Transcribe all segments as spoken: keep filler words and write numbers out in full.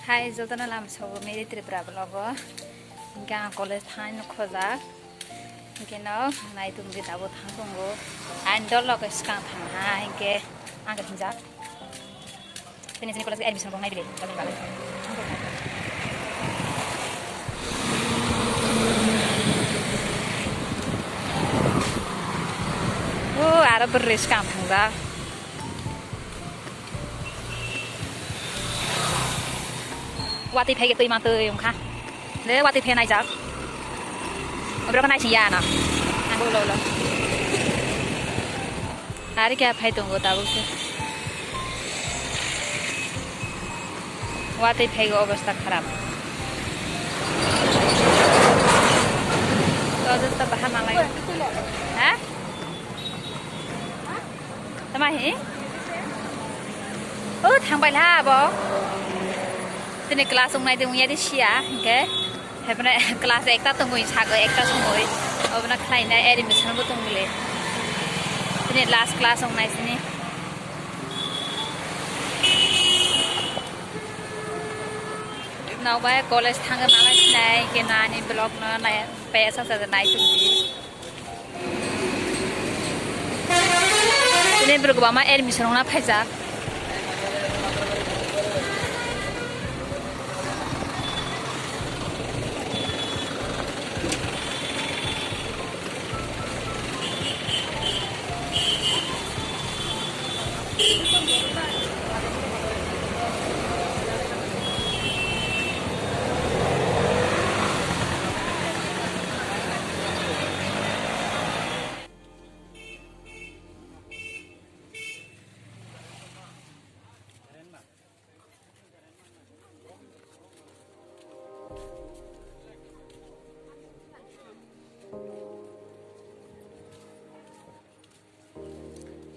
Hai, jotono lam sobo Mary Tripura vlog o. Hingke ang college thangna khojak. Hingke no nai tongdi dabo thang tongo. Ang dol loge swkang thang ha, hingke ang hinjak. Tini sini college admission kong nai bile. O, aro bwrwi swkang thangjak. Watwi phai twi ma twi wngkha. Le watwi phai naijak. Obrok naising ya na. Ang ulo ulo. Ari khe phai tongo tabuk se. Watwi phai obostha kharap. To obostha baha malai. Ha? Tama hi? O, thangbai la abo. Tini class wngnai de wngya de siya, hingke. Hepne class ekta tongwi sago, ekta songwi. Obona khlaina admission bo tongmile. Tini last class wngnai sini. Nokbai college thangwi malai sinai, hingke nani vlog no nai, pesa sa nai tongdi. Tini borok kwbangma admission rwna phaijak.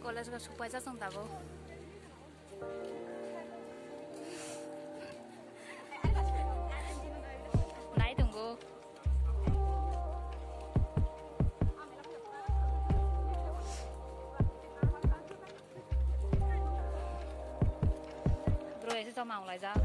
College ga supai cha chwng tabuk. Nai tongo. Bro, ese chok mang laijak.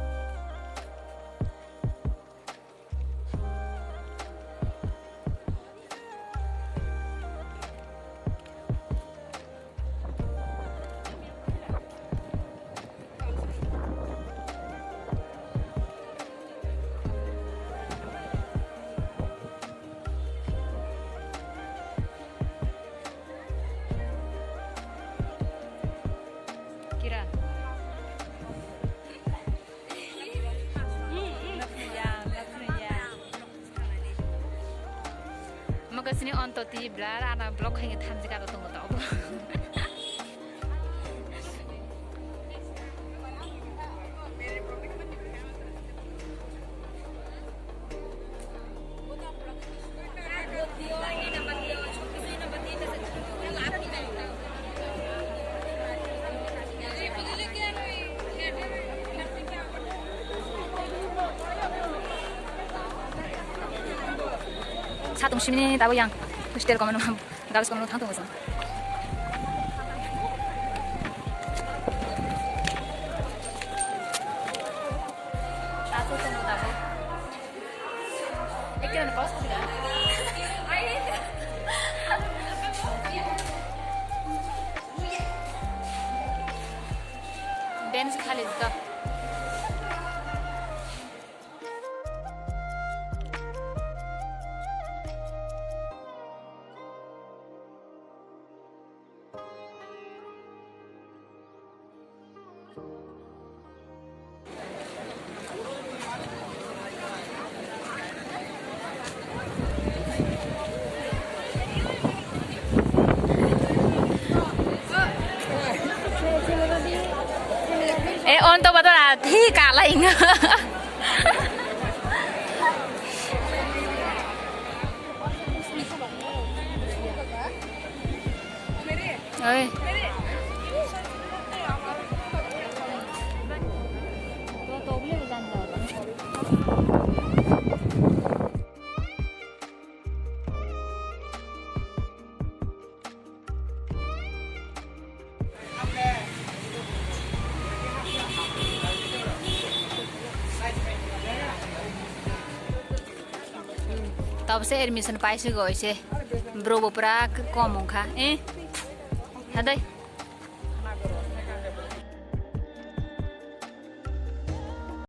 Kira. Mokasini onto ti blar ana block khainge thanjika tongo to. Satung simini tabuk yang hostel komono, girls komono thang tongo chwng. Aswk tongo tabuk. Dance khali to. Eh, on to bato ati kalai nga. Oi. Tabse admission paisigo ise. Bro bo pura kom wngkha. Eh. Hadai.